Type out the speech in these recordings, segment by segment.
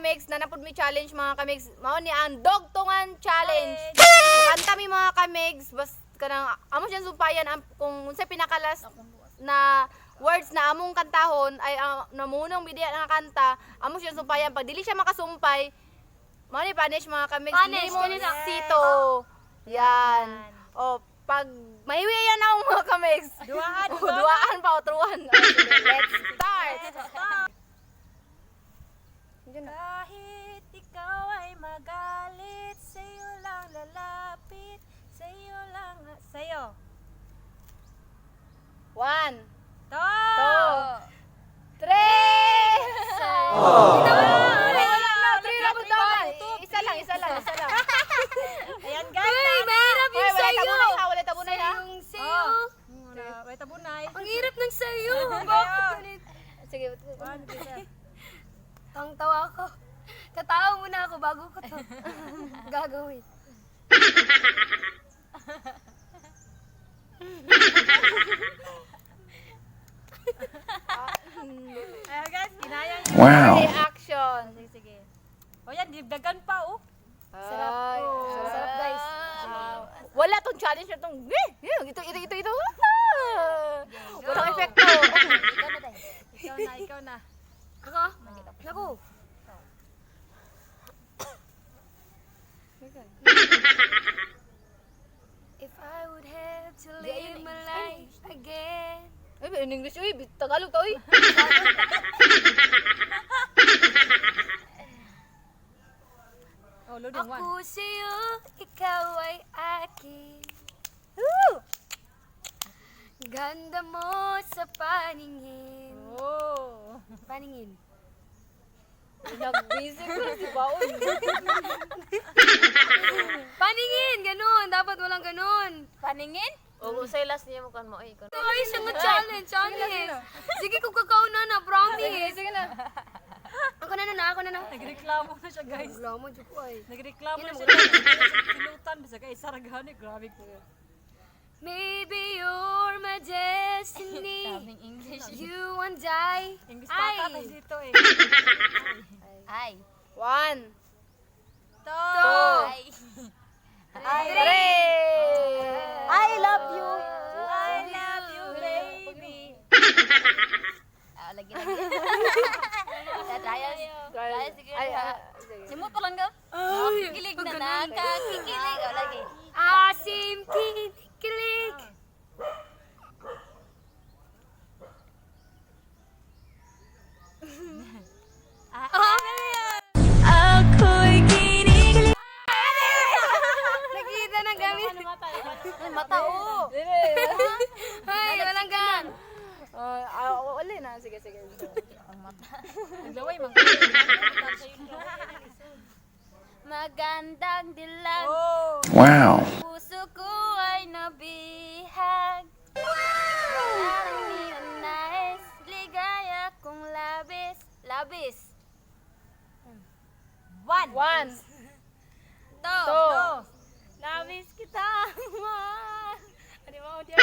kamigs, nanapod mi challenge mga kamigs. Mao ni ang dogtungan challenge. Kanta mi mga kamigs, bas kanang amo siya sumpayan kung unsay pinakalas na words na among kantahon ay namunong bidiya nga kanta, amo siya sumpayan. Pag dili siya makasumpay, mao ni punish mga kamigs. Limon sito. Yan. O pag mahiwi yan ang mga kamigs. Duaan pa o truan. Let's start. Kahit ikaw ay magalit, sa'yo lang lalapit, sa'yo lang, sa'yo. 1, To! 2, 3. Isa lang. Ayan guys. Uy, mahirap yung sayo. Wala tabunay ha. Yung sayo. Wait, tabunay. Ang hirap ng sayo. Bakit ganit? Sige. Ang tawa ko. Tatawa muna ako bago ko to gagawin. Ayan guys, kinaya niyo. Wow. Action. Sige. O yan, dibdagan pa oh. Sarap. Sarap, guys. Wala tong challenge na tong ito. Walang epekto. Ikaw na. Ako? Naku. If I would have to live my life again. Ay, in English, uy, Tagalog to, uy. Oh, loading one. Ako sa'yo, ikaw ay akin. Ganda mo sa paningin. Oh. Paningin. Nag-busy ko si Baon. Paningin! Ganun! Dapat walang ganun. Paningin? Oo, say last niya mo kan mo. Ay, siya nga challenge. Sige, kung kakauna na, promise. Sige na. Ako na. Nagreklamo na siya guys. Reklamo, dyan ko ay. Nagreklamo na siya guys. Sinutan. Bisa ka isa ragani. Grabe ko. Maybe you're my destiny. Daming English. You and I. English pa ka tayo dito eh. Ay. 1, To! 2, 3. I love you. I love you, baby. Lagi. Trial. Sige. Sige. pa lang ka? Nakikilig na nakakikilig. O, lagi. Asim kilig. Ako'y kinikilig. Nakita ng gamit. Mata oh. Ay, walang gan. Wala na. Sige. Naglaway man. Magandang dilag. Oh. Wow. Puso ko ay nabihag. Parang ninanais. Ligaya kong labis. Labis. 1. 1, To. 2, Labis kita. Ano mo dia?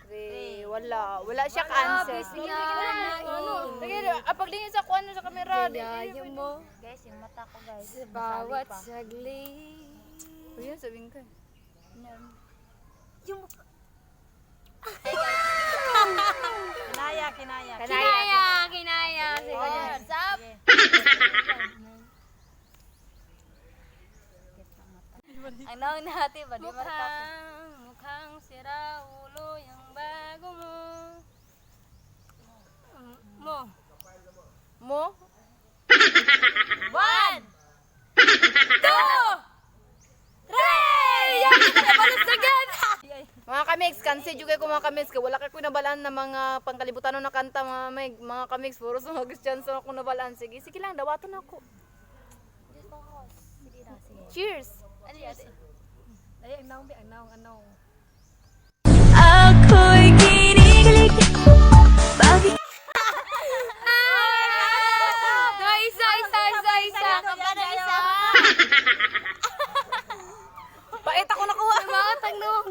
3. Wala siya ka-answer. Labis niya na Sige, paglingin sa kuan sa kamera. Kaya mo. Guys, yung mata ko guys. Sa bawat saglit. Ayun, sabihin ka. Yung Kinaya. Kinaya. Sige. What's up? Ang naon natin ba? Mukhang sira ulo yung bago mo. Mo? 1. 3! Yan! Balasdagan! Mga kamigs, kansi juga ko mga kamigs. Wala ka ko nabalaan na mga pangkalibutan na kanta mga kamigs. Puro sumagis dyan sa ako nabalaan. Sige lang, dawaton ako. Cheers! Ay, ang naong. Ako'y kinikilig. Bakit? Isa. Pait ako nakuha! Mga tanong.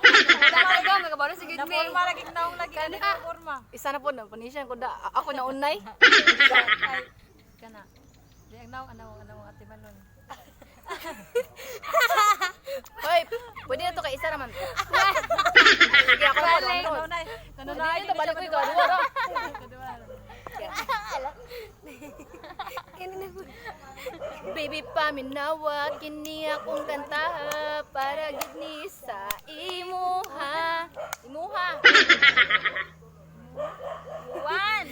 Wala talaga, magkabaro si Gidme. Naporma lagi naong lagi. Ano na forma? Isa na po na, panisyan ko da. Ako na unay. Ay, kana. Ano, ate Manon. Hoy, pwede na to kay isa naman. Sige, ako na Balik. ano. Nanunay, Dito balik ko ikaw. Ano? Baby paminawa kini akong kanta para gid ni sa imuha. Imuha. One!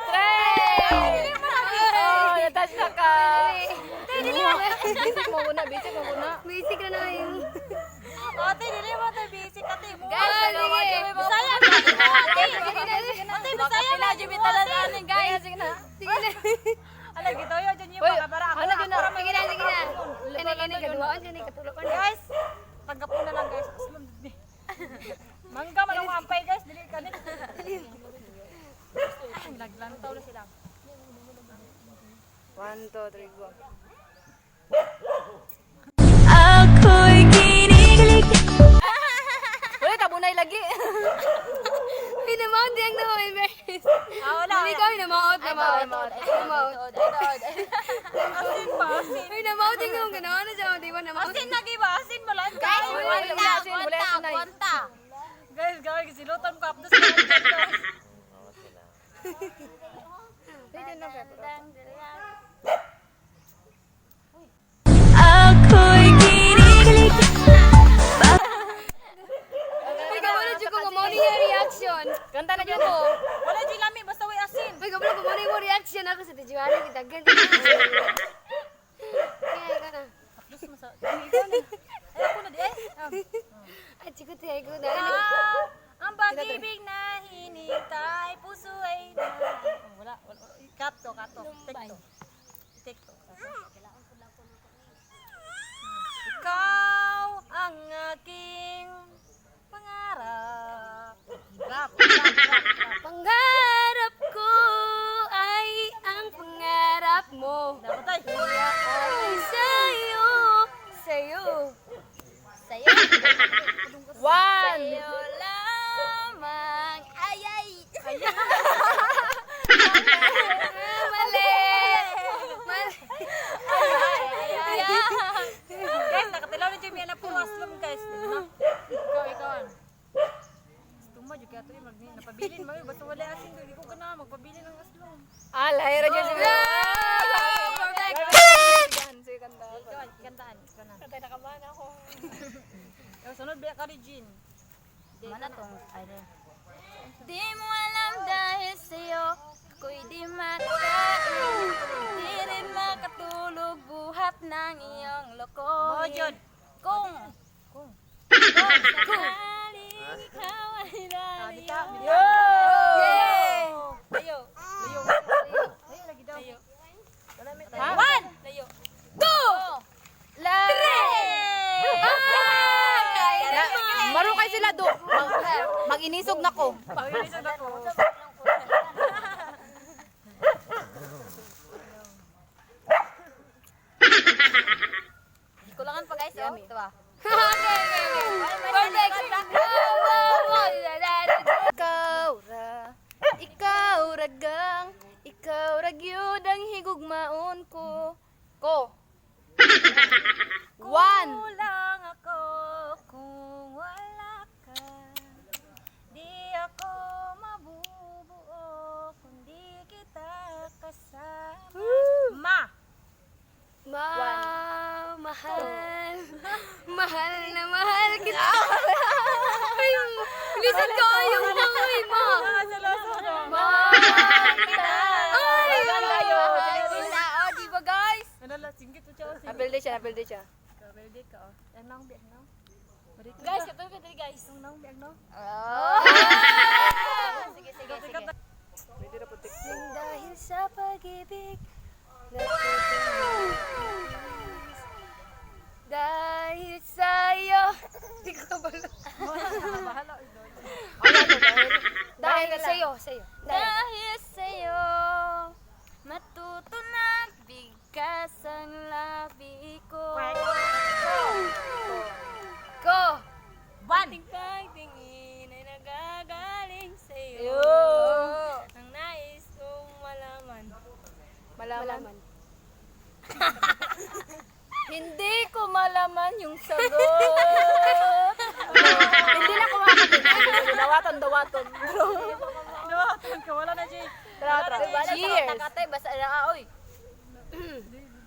Three! Oh, natas na ka. Basic mo muna, basic mo muna. Basic na na yung... Ate, dili mo tayo busy ate mo. Guys, sige. Bisaya na ate. Ate, Bisaya na. Bitalan guys. Sige na. Sige na. Ala gito yo dyan yung Hoy, mga bara ako. ano yun na? Sige na, sige na. Kani kaduaan, kani katulog. Guys, tanggap mo na lang guys. Aslam di. Mangga man ang ampay guys, dili kanit. Naglantaw na sila. 1, 2, 3, go. ako'y kinikilig. Wala tabunay lagi. Pinamount yung no, embarrass. Wala. Hindi kami namount. Namount. Asin pa, asin. Ay, namount yung gano'n na siya. Di ba namount? Asin lagi ba? Asin mo lang guys. Guys, guys, silutan ko apdos ka guys. Ako'y kinikilig. Ay, kabalo dyan ko mo yung reaction. Kanta na dyan mo. Wala di lami basta way asin. Ay, kabalo ko mo reaction ako sa tijuana. Kitagan. Kaya ka na. Apdos mo sa. Ay ako na di eh. Ay, chikot ay ko na. Ang pag-ibig na hinintay, puso ay na... Wala. Kato. TikTok. Ikaw ang aking pangarap. Rap. Pangarap ko ay ang pangarap mo. Dapat ay. Ay, sa'yo. Sa'yo 1. lamang. Ay. Mali. Guys, nakatilaw ni Jimmy na puro aslom guys. Ikaw. Gusto mo, juga ito yung napabilin mo. Basta wala asin. Hindi ko ka na magpabilin ng aslom. Lahira dyan si Perfect. Sige, kanta. Ikaw, kantaan. Ikaw na. Katay nakabahan ako. Sunod ba ka rin, Jean? Mana tong aire. Di mo alam dahil sa'yo ako'y di makain. Di rin makatulog buhat ng iyong lokohin. Yun. Kung sakaling ikaw ay lalayo. Yay! Layo. Layo lagi daw. Ha? 1, layo. 2, Marukay sila do. Mag-inisog na ko. Pag-inisog ako. Kulangan pa guys, oh. Ito ba? Ikaw ragang, ikaw ragyod ang higugmaon ko. 1. Kulang ako kung wala ka. Di ako mabubuo kung di kita kasama. Mahal na mahal kita. Ay, bilisan ko yung mga ma. Mahal kita. Ay, Maganda yun. oh, di ba guys? Ano singkit mo siya. Napilde siya. Kabelde ka. Anong biyak no? Guys, katulog ka dali guys. Anong biyak no? Sige. Pwede na putik. Nang dahil sa pag-ibig dahil sa'yo. Di ko kabalo. Bahala. Dahil sa'yo. Dahil sa'yo matuto nagbigkas ang labi ko. Ko. One. Pagtingin ay nagagaling sa'yo. Yo. Hindi ko malaman yung sagot. Hindi na ko makakapit. Dawaton. Dawatan ka, wala na siya. Cheers. Takatay, basta na oy.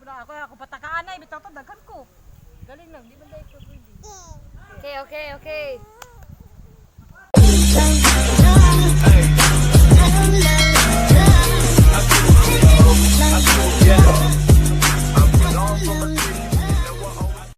Ako patakaan na, ibitaw to, daghan ko. Galing lang, di ba dahil ko pwede. Okay.